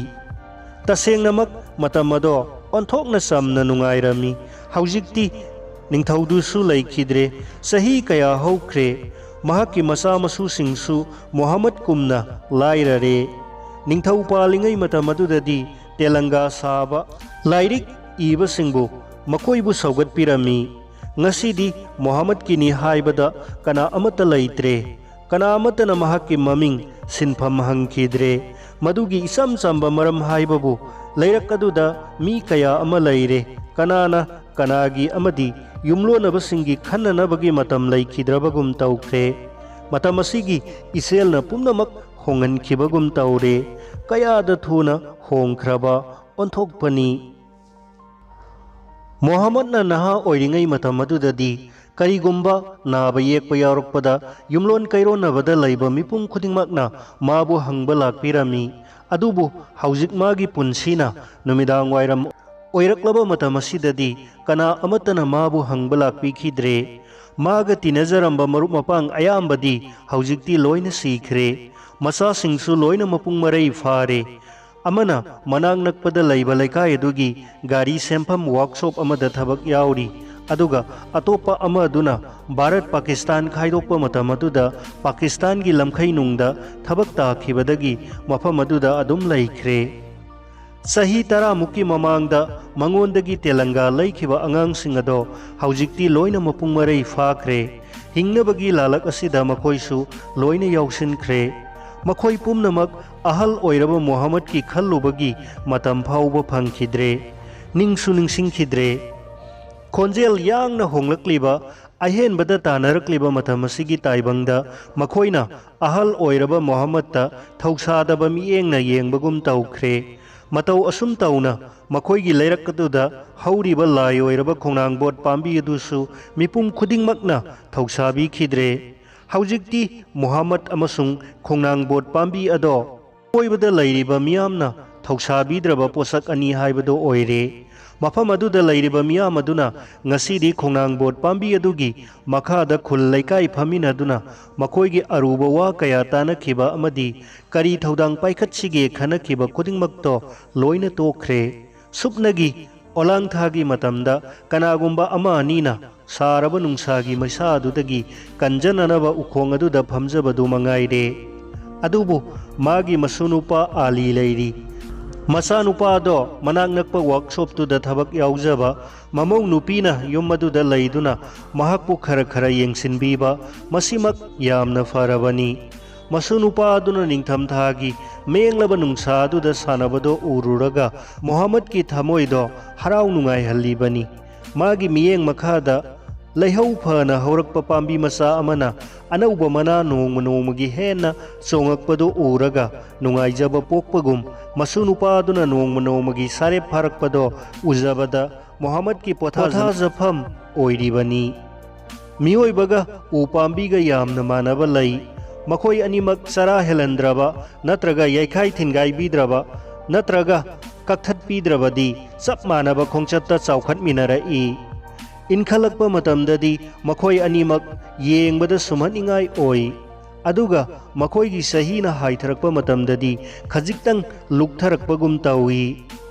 ꯇꯁꯦꯡꯅꯃꯛ ꯃꯇꯝ ꯑꯗꯣ ꯑꯣꯟꯊꯣꯛꯅ ꯆꯝꯅ ꯅꯨꯡꯉꯥꯏꯔꯝꯃꯤ꯫ ꯍꯧꯖꯤꯛꯇꯤ ꯅꯤꯡꯊꯧꯗꯨꯁꯨ ꯂꯩꯈꯤꯗ꯭ꯔꯦ꯫ ꯆꯍꯤ ꯀꯌꯥ ꯍꯧꯈ꯭ꯔꯦ꯫ ꯃꯍꯥꯛꯀꯤ ꯃꯆꯥ ꯃꯁꯨꯁꯤꯡꯁꯨ ꯃꯨꯍꯝꯃꯗꯀꯨꯝꯅ ꯂꯥꯏꯔꯔꯦ꯫ ꯅꯤꯡꯊꯧ ꯄꯥꯜꯂꯤꯉꯩ ꯃꯇꯝ ꯑꯗꯨꯗꯗꯤ ꯇꯦꯂꯪꯒꯥ ꯁꯥꯕ, ꯂꯥꯏꯔꯤꯛ ꯏꯕꯁꯤꯡꯕꯨ ꯃꯈꯣꯏꯕꯨ ꯁꯧꯒꯠꯄꯤꯔꯝꯃꯤ꯫ ꯉꯁꯤꯗꯤ ꯃꯨꯍꯝꯃꯗꯀꯤꯅꯤ ꯍꯥꯏꯕꯗ ꯀꯅꯥ ꯑꯃꯠꯇ ꯂꯩꯇ꯭ꯔꯦ꯫ ꯀꯅꯥ ꯑꯃꯠꯇꯅ ꯃꯍꯥꯛꯀꯤ ꯃꯃꯤꯡ ꯁꯤꯟꯐꯝ ꯍꯪꯈꯤꯗ꯭ꯔꯦ꯫ ꯃꯗꯨꯒꯤ ꯏꯆꯝ ꯆꯝꯕ ꯃꯔꯝ ꯍꯥꯏꯕꯕꯨ ꯂꯩꯔꯛ ꯑꯗꯨꯗ ꯃꯤ ꯀꯌꯥ ꯑꯃ ꯂꯩꯔꯦ꯫ ꯀꯅꯥꯅ ꯀꯅꯥꯒꯤ ꯑꯃꯗꯤ ꯌꯨꯝꯂꯣꯟꯅꯕꯁꯤꯡꯒꯤ ꯈꯟꯅꯅꯕꯒꯤ ꯃꯇꯝ ꯂꯩꯈꯤꯗ꯭ꯔꯕꯒꯨꯝ ꯇꯧꯈ꯭ꯔꯦ꯫ ꯃꯇꯝ ꯑꯁꯤꯒꯤ ꯏꯆꯦꯜꯅ ꯄꯨꯝꯅꯃꯛ ꯍꯣꯡꯍꯟꯈꯤꯕꯒꯨꯝ ꯇꯧꯔꯦ꯫ ꯀꯌꯥꯗ ꯊꯨꯅ ꯍꯣꯡꯈ꯭ꯔꯕ ꯑꯣꯟꯊꯣꯛꯄꯅꯤ꯫ ꯃꯣꯍꯝꯃꯗꯅ ꯅꯍꯥ ꯑꯣꯏꯔꯤꯉꯩ ꯃꯇꯝ ꯑꯗꯨꯗꯗꯤ ꯀꯔꯤꯒꯨꯝꯕ ꯅꯥꯕ ꯌꯦꯛꯄ ꯌꯥꯎꯔꯛꯄꯗ ꯌꯨꯝꯂꯣꯟ ꯀꯩꯔꯣꯟꯅꯕꯗ ꯂꯩꯕ ꯃꯤꯄꯨꯝ ꯈꯨꯗꯤꯡꯃꯛꯅ ꯃꯥꯕꯨ ꯍꯪꯕ ꯂꯥꯛꯄꯤꯔꯝꯃꯤ꯫ ꯑꯗꯨꯕꯨ ꯍꯧꯖꯤꯛ ꯃꯥꯒꯤ ꯄꯨꯟꯁꯤꯅ ꯅꯨꯃꯤꯗꯥꯡ ꯋꯥꯏꯔꯝ ꯑꯣꯏꯔꯛꯂꯕ ꯃꯇꯝ ꯑꯁꯤꯗꯗꯤ ꯀꯅꯥ ꯑꯃꯠꯇꯅ ꯃꯥꯕꯨ ꯍꯪꯕ ꯂꯥꯛꯄꯤꯈꯤꯗ꯭ꯔꯦ꯫ ꯃꯥꯒ ꯇꯤꯟꯅꯖꯔꯝꯕ ꯃꯔꯨꯞ ꯃꯄꯥꯡ ꯑꯌꯥꯝꯕꯗꯤ ꯍꯧꯖꯤꯛꯇꯤ ꯂꯣꯏꯅ ꯁꯤꯈ꯭ꯔꯦ꯫ ꯃꯆꯥꯁꯤꯡꯁꯨ ꯂꯣꯏꯅ ꯃꯄꯨꯡ ꯃꯔꯩ ꯐꯥꯔꯦ꯫ ꯑꯃꯅ ꯃꯅꯥꯛ ꯅꯛꯄꯗ ꯂꯩꯕ ꯂꯩꯀꯥꯏ ꯑꯗꯨꯒꯤ ꯒꯥꯔꯤ ꯁꯦꯝꯐꯝ ꯋꯥꯔꯛꯁꯣꯞ ꯑꯃꯗ ꯊꯕꯛ ꯌꯥꯎꯔꯤ, ꯑꯗꯨꯒ ꯑꯇꯣꯞꯄ ꯑꯃ ꯑꯗꯨꯅ ꯚꯥꯔꯠ ꯄꯥꯀꯤꯁꯇꯥꯟ ꯈꯥꯏꯗꯣꯛꯄ ꯃꯇꯝ ꯑꯗꯨꯗ ꯄꯥꯀꯤꯁꯇꯥꯟꯒꯤ ꯂꯝꯈꯩ ꯅꯨꯡꯗ ꯊꯕꯛ ꯇꯥꯈꯤꯕꯗꯒꯤ ꯃꯐꯝ ꯑꯗꯨꯗ ꯑꯗꯨꯝ ꯂꯩꯈ꯭ꯔꯦ꯫ ꯆꯍꯤ ꯇꯔꯥꯃꯨꯛꯀꯤ ꯃꯃꯥꯡꯗ ꯃꯉꯣꯟꯗꯒꯤ ꯇꯦꯂꯪꯒꯥ ꯂꯩꯈꯤꯕ ꯑꯉꯥꯡꯁꯤꯡ ꯑꯗꯣ ꯍꯧꯖꯤꯛꯇꯤ ꯂꯣꯏꯅ ꯃꯄꯨꯡ ꯃꯔꯩ ꯐꯥꯈ꯭ꯔꯦ꯫ ꯍꯤꯡꯅꯕꯒꯤ ꯂꯥꯂꯛ ꯑꯁꯤꯗ ꯃꯈꯣꯏꯁꯨ ꯂꯣꯏꯅ ꯌꯥꯎꯁꯤꯟꯈ꯭ꯔꯦ꯫ ꯃꯈꯣꯏ ꯄꯨꯝꯅꯃꯛ ꯑꯍꯜ ꯑꯣꯏꯔꯕ ꯃꯨꯍꯝꯃꯗꯀꯤ ꯈꯜꯂꯨꯕꯒꯤ ꯃꯇꯝ ꯐꯥꯎꯕ ꯐꯪꯈꯤꯗ꯭ꯔꯦ, ꯅꯤꯡꯁꯨ ꯅꯤꯡꯁꯤꯡꯈꯤꯗ꯭ꯔꯦ꯫ ꯈꯣꯟꯖꯦꯜ ꯌꯥꯡꯅ ꯍꯣꯡꯂꯛꯂꯤꯕ ꯑꯍꯦꯟꯕꯗ ꯇꯥꯟꯅꯔꯛꯂꯤꯕ ꯃꯇꯝ ꯑꯁꯤꯒꯤ ꯇꯥꯏꯕꯪꯗ ꯃꯈꯣꯏꯅ ꯑꯍꯜ ꯑꯣꯏꯔꯕ ꯃꯨꯍꯝꯃꯗꯇ ꯊꯧꯁꯥꯗꯕ ꯃꯤꯠꯌꯦꯡꯅ ꯌꯦꯡꯕꯒꯨꯝ ꯇꯧꯈ꯭ꯔꯦ꯫ ꯃꯇꯧ ꯑꯁꯨꯝ ꯇꯧꯅ ꯃꯈꯣꯏꯒꯤ ꯂꯩꯔꯛ ꯑꯗꯨꯗ ꯍꯧꯔꯤꯕ ꯂꯥꯏ ꯑꯣꯏꯔꯕ ꯈꯣꯡꯅꯥꯡꯕꯣꯠ ꯄꯥꯝꯕꯤ ꯑꯗꯨꯁꯨ ꯃꯤꯄꯨꯝ ꯈꯨꯗꯤꯡꯃꯛꯅ ꯊꯧꯁꯥꯕꯤꯈꯤꯗ꯭ꯔꯦ꯫ ꯍꯧꯖꯤꯛꯇꯤ ꯃꯨꯍꯝꯃꯗ ꯑꯃꯁꯨꯡ ꯈꯣꯡꯅꯥꯡꯕꯣꯠ ꯄꯥꯝꯕꯤ ꯑꯗꯣ ꯑꯀꯣꯏꯕꯗ ꯂꯩꯔꯤꯕ ꯃꯤꯌꯥꯝꯅ ꯊꯧꯁꯥꯕꯤꯗ꯭ꯔꯕ ꯄꯣꯠꯁꯛ ꯑꯅꯤ ꯍꯥꯏꯕꯗꯨ ꯑꯣꯏꯔꯦ꯫ ꯃꯐꯝ ꯑꯗꯨꯗ ꯂꯩꯔꯤꯕ ꯃꯤꯌꯥꯝ ꯑꯗꯨꯅ ꯉꯁꯤꯗꯤ ꯈꯣꯡꯅꯥꯡꯕꯣꯠ ꯄꯥꯝꯕꯤ ꯑꯗꯨꯒꯤ ꯃꯈꯥꯗ ꯈꯨꯜ ꯂꯩꯀꯥꯏ ꯐꯝꯃꯤꯟꯅꯗꯨꯅ ꯃꯈꯣꯏꯒꯤ ꯑꯔꯨꯕ ꯋꯥ ꯀꯌꯥ ꯇꯥꯅꯈꯤꯕ ꯑꯃꯗꯤ ꯀꯔꯤ ꯊꯧꯗꯥꯡ ꯄꯥꯏꯈꯠꯁꯤꯒꯦ ꯈꯟꯅꯈꯤꯕ ꯈꯨꯗꯤꯡꯃꯛꯇꯣ ꯂꯣꯏꯅ ꯇꯣꯛꯈ꯭ꯔꯦ꯫ ꯁꯨꯞꯅꯒꯤ ꯑꯣꯂꯥꯡꯊꯥꯒꯤ ꯃꯇꯝꯗ ꯀꯅꯥꯒꯨꯝꯕ ꯑꯃ ꯑꯅꯤꯅ ꯁꯥꯔꯕ ꯅꯨꯡꯁꯥꯒꯤ ꯃꯩꯁꯥ ꯑꯗꯨꯗꯒꯤ ꯀꯟꯖꯅꯅꯕ ꯎꯈꯣꯡ ꯑꯗꯨꯗ ꯐꯝꯖꯕꯗꯨ ꯃꯉꯥꯏꯔꯦ꯫ ꯑꯗꯨꯕꯨ ꯃꯥꯒꯤ ꯃꯁꯨꯅꯨꯄꯥ ꯑꯥꯂꯤ ꯂꯩꯔꯤ꯫ ꯃꯆꯥꯅꯨꯄꯥꯗꯣ ꯃꯅꯥꯛ ꯅꯛꯄ ꯋꯥꯔꯛꯁꯣꯞꯇꯨꯗ ꯊꯕꯛ ꯌꯥꯎꯖꯕ ꯃꯃꯧ ꯅꯨꯄꯤꯅ ꯌꯨꯝ ꯑꯗꯨꯗ ꯂꯩꯗꯨꯅ ꯃꯍꯥꯛꯄꯨ ꯈꯔ ꯈꯔ ꯌꯦꯡꯁꯤꯟꯕꯤꯕ, ꯃꯁꯤꯃꯛ ꯌꯥꯝꯅ ꯐꯔꯕꯅꯤ꯫ ꯃꯁꯨꯅꯨꯄꯥ ꯑꯗꯨꯅ ꯅꯤꯡꯊꯝꯊꯥꯒꯤ ꯃꯦꯡꯂꯕ ꯅꯨꯡꯁꯥ ꯑꯗꯨꯗ ꯁꯥꯟꯅꯕꯗꯣ ꯎꯔꯨꯔꯒ ꯃꯨꯍꯝꯃꯗꯀꯤ ꯊꯃꯣꯏꯗꯣ ꯍꯔꯥꯎ ꯅꯨꯡꯉꯥꯏꯍꯜꯂꯤꯕꯅꯤ꯫ ꯃꯥꯒꯤ ꯃꯤꯠꯌꯦꯡ ꯃꯈꯥꯗ ꯂꯩꯍꯧ ꯐꯅ ꯍꯧꯔꯛꯄ ꯄꯥꯝꯕꯤ ꯃꯆꯥ ꯑꯃꯅ ꯑꯅꯧꯕ ꯃꯅꯥ ꯅꯣꯡꯃ ꯅꯣꯡꯃꯒꯤ ꯍꯦꯟꯅ ꯆꯣꯡꯉꯛꯄꯗꯨ ꯎꯔꯒ ꯅꯨꯡꯉꯥꯏꯖꯕ ꯄꯣꯛꯄꯒꯨꯝ, ꯃꯁꯨ ꯅꯨꯄꯥꯗꯨꯅ ꯅꯣꯡꯃ ꯅꯣꯡꯃꯒꯤ ꯁꯥꯔꯦꯞ ꯐꯥꯔꯛꯄꯗꯣ ꯎꯖꯕꯗ ꯃꯨꯍꯝꯃꯗꯀꯤ ꯄꯣꯊꯥꯖ-, ꯄꯣꯊꯥꯖꯐꯝ ꯑꯣꯏꯔꯤꯕꯅꯤ꯫ ꯃꯤꯑꯣꯏꯕꯒ ꯎ ꯄꯥꯝꯕꯤꯒ ꯌꯥꯝꯅ ꯃꯥꯟꯅꯕ ꯂꯩ꯫ ꯃꯈꯣꯏ ꯑꯅꯤꯃꯛ ꯆꯔꯥ ꯍꯦꯜꯍꯟꯗ꯭ꯔꯕ ꯅꯠꯇ꯭ꯔꯒ ꯌꯩꯈꯥꯏ ꯊꯤꯟꯒꯥꯏꯕꯤꯗ꯭ꯔꯕ ꯅꯠꯇ꯭ꯔꯒ ꯀꯛꯊꯠꯄꯤꯗ꯭ꯔꯕꯗꯤ ꯆꯞ ꯃꯥꯟꯅꯕ ꯈꯣꯡꯆꯠꯇ ꯆꯥꯎꯈꯠꯃꯤꯟꯅꯔꯛꯏ꯫ ꯏꯟꯈꯠꯂꯛꯄ ꯃꯇꯝꯗꯗꯤ ꯃꯈꯣꯏ ꯑꯅꯤꯃꯛ ꯌꯦꯡꯕꯗ ꯁꯨꯝꯍꯠꯅꯤꯡꯉꯥꯏ ꯑꯣꯏ꯫ ꯑꯗꯨꯒ ꯃꯈꯣꯏꯒꯤ ꯆꯍꯤꯅ ꯍꯥꯏꯊꯔꯛꯄ ꯃꯇꯝꯗꯗꯤ ꯈꯖꯤꯛꯇꯪ ꯂꯨꯞꯊꯔꯛꯄꯒꯨꯝ ꯇꯧꯏ꯫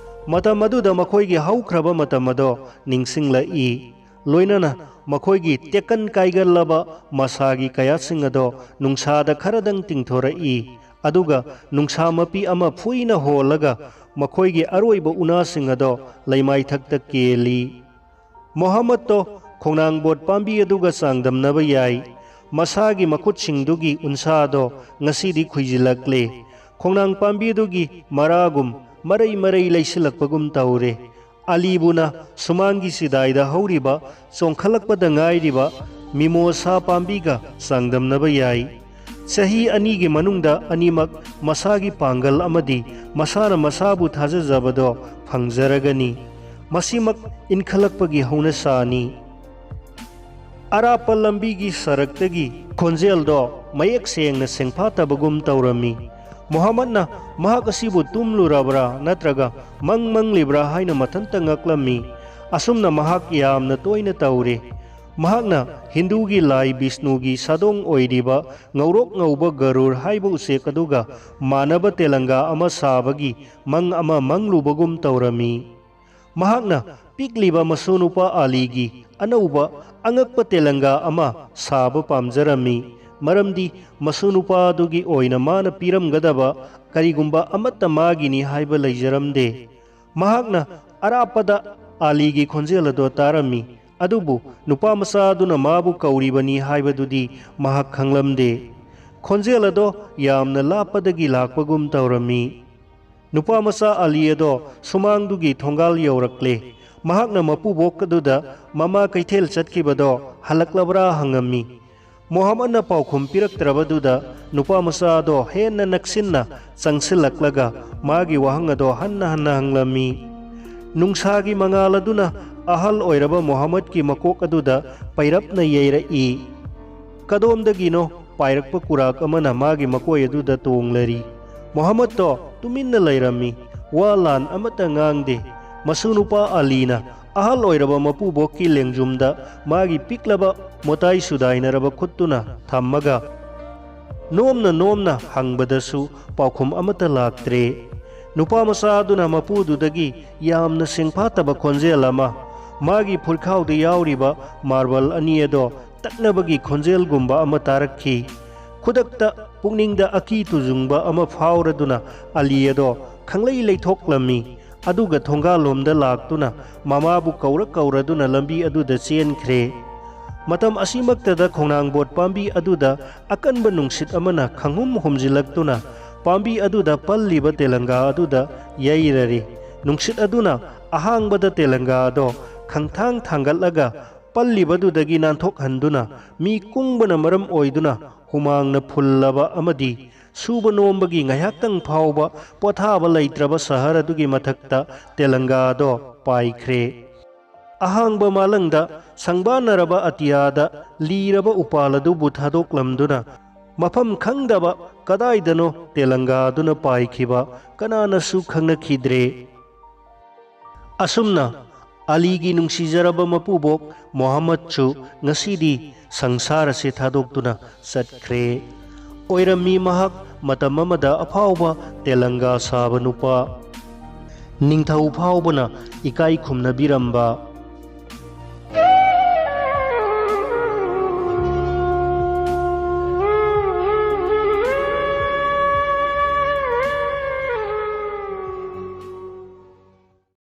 ꯃꯇꯝ ꯑꯗꯨꯗ ꯃꯈꯣꯏꯒꯤ ꯍꯧꯈ꯭ꯔꯕ ꯃꯇꯝ ꯑꯗꯣ ꯅꯤꯡꯁꯤꯡꯂꯛꯏ꯫ ꯂꯣꯏꯅꯅ ꯃꯈꯣꯏꯒꯤ ꯇꯦꯛꯀꯟ ꯀꯥꯏꯒꯜꯂꯕ ꯃꯁꯥꯒꯤ ꯀꯌꯥꯁꯤꯡ ꯑꯗꯣ ꯅꯨꯡꯁꯥꯗ ꯈꯔꯗꯪ ꯇꯤꯡꯊꯣꯔꯛꯏ꯫ ꯑꯗꯨꯒ ꯅꯨꯡꯁꯥ ꯃꯄꯤ ꯑꯃ ꯐꯨꯏꯅ ꯍꯣꯜꯂꯒ ꯃꯈꯣꯏꯒꯤ ꯑꯔꯣꯏꯕ ꯎꯅꯥꯁꯤꯡ ꯑꯗꯣ ꯂꯩꯃꯥꯏꯊꯛꯇ ꯀꯦꯜꯂꯤ꯫ ꯃꯣꯍꯝꯃꯗꯇꯣ ꯈꯣꯡꯅꯥꯡꯕꯣꯠ ꯄꯥꯝꯕꯤ ꯑꯗꯨꯒ ꯆꯥꯡꯗꯝꯅꯕ ꯌꯥꯏ꯫ ꯃꯁꯥꯒꯤ ꯃꯈꯨꯠꯁꯤꯡꯗꯨꯒꯤ ꯎꯟꯁꯥꯗꯣ ꯉꯁꯤꯗꯤ ꯈꯨꯏꯖꯤꯜꯂꯛꯂꯦ꯫ ꯈꯣꯡꯅꯥꯡ ꯄꯥꯝꯕꯤꯗꯨꯒꯤ ꯃꯔꯥꯒꯨꯝ ꯃꯔꯩ ꯃꯔꯩ ꯂꯩꯁꯤꯜꯂꯛꯄꯒꯨꯝ ꯇꯧꯔꯦ꯫ ꯑꯂꯤꯕꯨꯅ ꯁꯨꯃꯥꯡꯒꯤ ꯆꯤꯗꯥꯏꯗ ꯍꯧꯔꯤꯕ, ꯆꯣꯡꯈꯠꯂꯛꯄꯗ ꯉꯥꯏꯔꯤꯕ ꯃꯤꯃꯣꯁꯥ ꯄꯥꯝꯕꯤꯒ ꯆꯥꯡꯗꯝꯅꯕ ꯌꯥꯏ꯫ ꯆꯍꯤ ꯑꯅꯤꯒꯤ ꯃꯅꯨꯡꯗ ꯑꯅꯤꯃꯛ ꯃꯁꯥꯒꯤ ꯄꯥꯡꯒꯜ ꯑꯃꯗꯤ ꯃꯁꯥꯅ ꯃꯁꯥꯕꯨ ꯊꯥꯖꯖꯕꯗꯣ ꯐꯪꯖꯔꯒꯅꯤ꯫ ꯃꯁꯤꯃꯛ ꯏꯟꯈꯠꯂꯛꯄꯒꯤ ꯍꯧꯅꯁꯥꯅꯤ꯫ ꯑꯔꯥꯞꯄ ꯂꯝꯕꯤꯒꯤ ꯁꯔꯛꯇꯒꯤ ꯈꯣꯟꯖꯦꯜꯗꯣ ꯃꯌꯦꯛ ꯁꯦꯡꯅ ꯁꯦꯡꯐꯥꯠꯇꯕꯒꯨꯝ ꯇꯧꯔꯝꯃꯤ꯫ ꯃꯨꯍꯝꯃꯗꯅ ꯃꯍꯥꯛ ꯑꯁꯤꯕꯨ ꯇꯨꯝꯂꯨꯔꯕ꯭ꯔꯥ ꯅꯠꯇ꯭ꯔꯒ ꯃꯪ ꯃꯪꯂꯤꯕ꯭ꯔꯥ ꯍꯥꯏꯅ ꯃꯊꯟꯇ ꯉꯛꯂꯝꯃꯤ꯫ ꯑꯁꯨꯝꯅ ꯃꯍꯥꯛ ꯌꯥꯝꯅ ꯇꯣꯏꯅ ꯇꯧꯔꯦ꯫ ꯃꯍꯥꯛꯅ ꯍꯤꯟꯗꯨꯒꯤ ꯂꯥꯏ ꯕꯤꯁꯅꯨꯒꯤ ꯁꯥꯗꯣꯡ ꯑꯣꯏꯔꯤꯕ ꯉꯧꯔꯣꯛ ꯉꯧꯕ ꯒꯔꯨꯔ ꯍꯥꯏꯕ ꯎꯆꯦꯛ ꯑꯗꯨꯒ ꯃꯥꯟꯅꯕ ꯇꯦꯂꯪꯒꯥ ꯑꯃ ꯁꯥꯕꯒꯤ ꯃꯪ ꯑꯃ ꯃꯪꯂꯨꯕꯒꯨꯝ ꯇꯧꯔꯝꯃꯤ꯫ ꯃꯍꯥꯛꯅ ꯄꯤꯛꯂꯤꯕ ꯃꯁꯨ ꯅꯨꯄꯥ ꯑꯂꯤꯒꯤ ꯑꯅꯧꯕ ꯑꯉꯛꯄ ꯇꯦꯂꯪꯒꯥ ꯑꯃ ꯁꯥꯕ ꯄꯥꯝꯖꯔꯝꯃꯤ, ꯃꯔꯝꯗꯤ ꯃꯁꯨ ꯅꯨꯄꯥ ꯑꯗꯨꯒꯤ ꯑꯣꯏꯅ ꯃꯥꯅ ꯄꯤꯔꯝꯒꯗꯕ ꯀꯔꯤꯒꯨꯝꯕ ꯑꯃꯠꯇ ꯃꯥꯒꯤꯅꯤ ꯍꯥꯏꯕ ꯂꯩꯖꯔꯝꯗꯦ꯫ ꯃꯍꯥꯛꯅ ꯑꯔꯥꯞꯄꯗ ꯑꯂꯤꯒꯤ ꯈꯣꯟꯖꯦꯜ ꯑꯗꯣ ꯇꯥꯔꯝꯃꯤ, ꯑꯗꯨꯕꯨ ꯅꯨꯄꯥ ꯃꯆꯥ ꯑꯗꯨꯅ ꯃꯥꯕꯨ ꯀꯧꯔꯤꯕꯅꯤ ꯍꯥꯏꯕꯗꯨꯗꯤ ꯃꯍꯥꯛ ꯈꯪꯂꯝꯗꯦ꯫ ꯈꯣꯟꯖꯦꯜ ꯑꯗꯣ ꯌꯥꯝꯅ ꯂꯥꯞꯄꯗꯒꯤ ꯂꯥꯛꯄꯒꯨꯝ ꯇꯧꯔꯝꯃꯤ꯫ ꯅꯨꯄꯥ ꯃꯆꯥ ꯑꯂꯤ ꯑꯗꯣ ꯁꯨꯃꯥꯡꯗꯨꯒꯤ ꯊꯣꯡꯒꯥꯜ ꯌꯧꯔꯛꯂꯦ꯫ ꯃꯍꯥꯛꯅ ꯃꯄꯨꯕꯣꯛ ꯑꯗꯨꯗ ꯃꯃꯥ ꯀꯩꯊꯦꯜ ꯆꯠꯈꯤꯕꯗꯣ ꯍꯜꯂꯛꯂꯕ꯭ꯔꯥ ꯍꯪꯉꯝꯃꯤ꯫ ꯃꯣꯍꯝꯃꯗꯅ ꯄꯥꯎꯈꯨꯝ ꯄꯤꯔꯛꯇ꯭ꯔꯕꯗꯨꯗ ꯅꯨꯄꯥ ꯃꯆꯥ ꯑꯗꯣ ꯍꯦꯟꯅ ꯅꯛꯁꯤꯟꯅ ꯆꯪꯁꯤꯜꯂꯛꯂꯒ ꯃꯥꯒꯤ ꯋꯥꯍꯪ ꯑꯗꯣ ꯍꯟꯅ ꯍꯟꯅ ꯍꯪꯂꯝꯃꯤ꯫ ꯅꯨꯡꯁꯥꯒꯤ ꯃꯉꯥꯜ ꯑꯗꯨꯅ ꯑꯍꯜ ꯑꯣꯏꯔꯕ ꯃꯣꯍꯝꯃꯗꯀꯤ ꯃꯀꯣꯛ ꯑꯗꯨꯗ ꯄꯩꯔꯞꯅ ꯌꯩꯔꯛꯏ꯫ ꯀꯗꯣꯝꯗꯒꯤꯅꯣ ꯄꯥꯏꯔꯛꯄ ꯀꯨꯔꯥꯛ ꯑꯃꯅ ꯃꯥꯒꯤ ꯃꯀꯣꯏ ꯑꯗꯨꯗ ꯇꯣꯡꯂꯔꯤ꯫ ꯃꯣꯍꯝꯃꯗꯇꯣ ꯇꯨꯃꯤꯟꯅ ꯂꯩꯔꯝꯃꯤ꯫ ꯋꯥ ꯂꯥꯟ ꯑꯃꯠꯇ ꯉꯥꯡꯗꯦ꯫ ꯃꯁꯨ ꯅꯨꯄꯥ ꯑꯂꯤꯅ ꯑꯍꯜ ꯑꯣꯏꯔꯕ ꯃꯄꯨꯕꯣꯛꯀꯤ ꯂꯦꯡꯖꯨꯝꯗ ꯃꯥꯒꯤ ꯄꯤꯛꯂꯕ ꯃꯣꯇꯥꯏ ꯁꯨꯗꯥꯏꯅꯔꯕ ꯈꯨꯠꯇꯨꯅ ꯊꯝꯃꯒ ꯅꯣꯝꯅ ꯅꯣꯝꯅ ꯍꯪꯕꯗꯁꯨ ꯄꯥꯎꯈꯨꯝ ꯑꯃꯠꯇ ꯂꯥꯛꯇ꯭ꯔꯦ꯫ ꯅꯨꯄꯥ ꯃꯆꯥ ꯑꯗꯨꯅ ꯃꯄꯨꯗꯨꯗꯒꯤ ꯌꯥꯝꯅ ꯁꯦꯡꯐꯥꯠꯇꯕ ꯈꯣꯟꯖꯦꯜ ꯑꯃ, ꯃꯥꯒꯤ ꯐꯨꯔꯤꯈꯥꯎꯗ ꯌꯥꯎꯔꯤꯕ ꯃꯥꯔꯕꯜ ꯑꯅꯤ ꯑꯗꯣ ꯇꯛꯅꯕꯒꯤ ꯈꯣꯟꯖꯦꯜꯒꯨꯝꯕ ꯑꯃ ꯇꯥꯔꯛꯈꯤ꯫ ꯈꯨꯗꯛꯇ ꯄꯨꯛꯅꯤꯡꯗ ꯑꯀꯤ ꯇꯨꯖꯨꯡꯕ ꯑꯃ ꯐꯥꯎꯔꯗꯨꯅ ꯑꯂꯤ ꯑꯗꯣ ꯈꯪꯂꯩ ꯂꯩꯊꯣꯛꯂꯝꯃꯤ꯫ ꯑꯗꯨꯒ ꯊꯣꯡꯒꯥꯜꯂꯣꯝꯗ ꯂꯥꯛꯇꯨꯅ ꯃꯃꯥꯕꯨ ꯀꯧꯔ ꯀꯧꯔꯗꯨꯅ ꯂꯝꯕꯤ ꯑꯗꯨꯗ ꯆꯦꯟꯈ꯭ꯔꯦ꯫ ꯃꯇꯝ ꯑꯁꯤꯃꯛꯇꯗ ꯈꯣꯡꯅꯥꯡꯕꯣꯠ ꯄꯥꯝꯕꯤ ꯑꯗꯨꯗ ꯑꯀꯟꯕ ꯅꯨꯡꯁꯤꯠ ꯑꯃꯅ ꯈꯪꯍꯨꯝ ꯍꯨꯝꯖꯤꯜꯂꯛꯇꯨꯅ ꯄꯥꯝꯕꯤ ꯑꯗꯨꯗ ꯄꯜꯂꯤꯕ ꯇꯦꯂꯪꯒꯥ ꯑꯗꯨꯗ ꯌꯩꯔꯔꯤ꯫ ꯅꯨꯡꯁꯤꯠ ꯑꯗꯨꯅ ꯑꯍꯥꯡꯕꯗ ꯇꯦꯂꯪꯒꯥ ꯑꯗꯣ ꯈꯪꯊꯥꯡ ꯊꯥꯡꯒꯠꯂꯒ ꯄꯜꯂꯤꯕꯗꯨꯗꯒꯤ ꯅꯥꯟꯊꯣꯛꯍꯟꯗꯨꯅ ꯃꯤ ꯀꯨꯡꯕꯅ ꯃꯔꯝ ꯑꯣꯏꯗꯨꯅ ꯍꯨꯃꯥꯡꯅ ꯐꯨꯜꯂꯕ ꯑꯃꯗꯤ ꯁꯨꯕ ꯅꯣꯝꯕꯒꯤ ꯉꯥꯏꯍꯥꯛꯇꯪ ꯐꯥꯎꯕ ꯄꯣꯊꯥꯕ ꯂꯩꯇ꯭ꯔꯕ ꯁꯍꯔ ꯑꯗꯨꯒꯤ ꯃꯊꯛꯇ ꯇꯦꯂꯪꯒꯥꯗꯣ ꯄꯥꯏꯈ꯭ꯔꯦ꯫ ꯑꯍꯥꯡꯕ ꯃꯥꯂꯪꯗ ꯁꯪꯕꯥꯟꯅꯔꯕ ꯑꯇꯤꯌꯥꯗ ꯂꯤꯔꯕ ꯎꯄꯥꯜ ꯑꯗꯨꯕꯨ ꯊꯥꯗꯣꯛꯂꯝꯗꯨꯅ ꯃꯐꯝ ꯈꯪꯗꯕ ꯀꯗꯥꯏꯗꯅꯣ ꯇꯦꯂꯪꯒꯥꯗꯨꯅ ꯄꯥꯏꯈꯤꯕ ꯀꯅꯥꯅꯁꯨ ꯈꯪꯅꯈꯤꯗ꯭ꯔꯦ꯫ ꯑꯁꯨꯝꯅ ꯑꯂꯤꯒꯤ ꯅꯨꯡꯁꯤꯖꯔꯕ ꯃꯄꯨꯕꯣꯛ ꯃꯣꯍꯝꯃꯗꯁꯨ ꯉꯁꯤꯗꯤ ꯁꯪꯁꯥꯔ ꯑꯁꯤ ꯊꯥꯗꯣꯛꯇꯨꯅ ꯆꯠꯈ꯭ꯔꯦ꯫ ꯑꯣꯏꯔꯝꯃꯤ ꯃꯍꯥꯛ ꯃꯇꯝ ꯑꯃꯗ ꯑꯐꯥꯎꯕ ꯇꯦꯂꯪꯒꯥ ꯁꯥꯕ ꯅꯨꯄꯥ, ꯅꯤꯡꯊꯧ ꯐꯥꯎꯕꯅ ꯏꯀꯥꯏ ꯈꯨꯝꯅꯕꯤꯔꯝꯕ,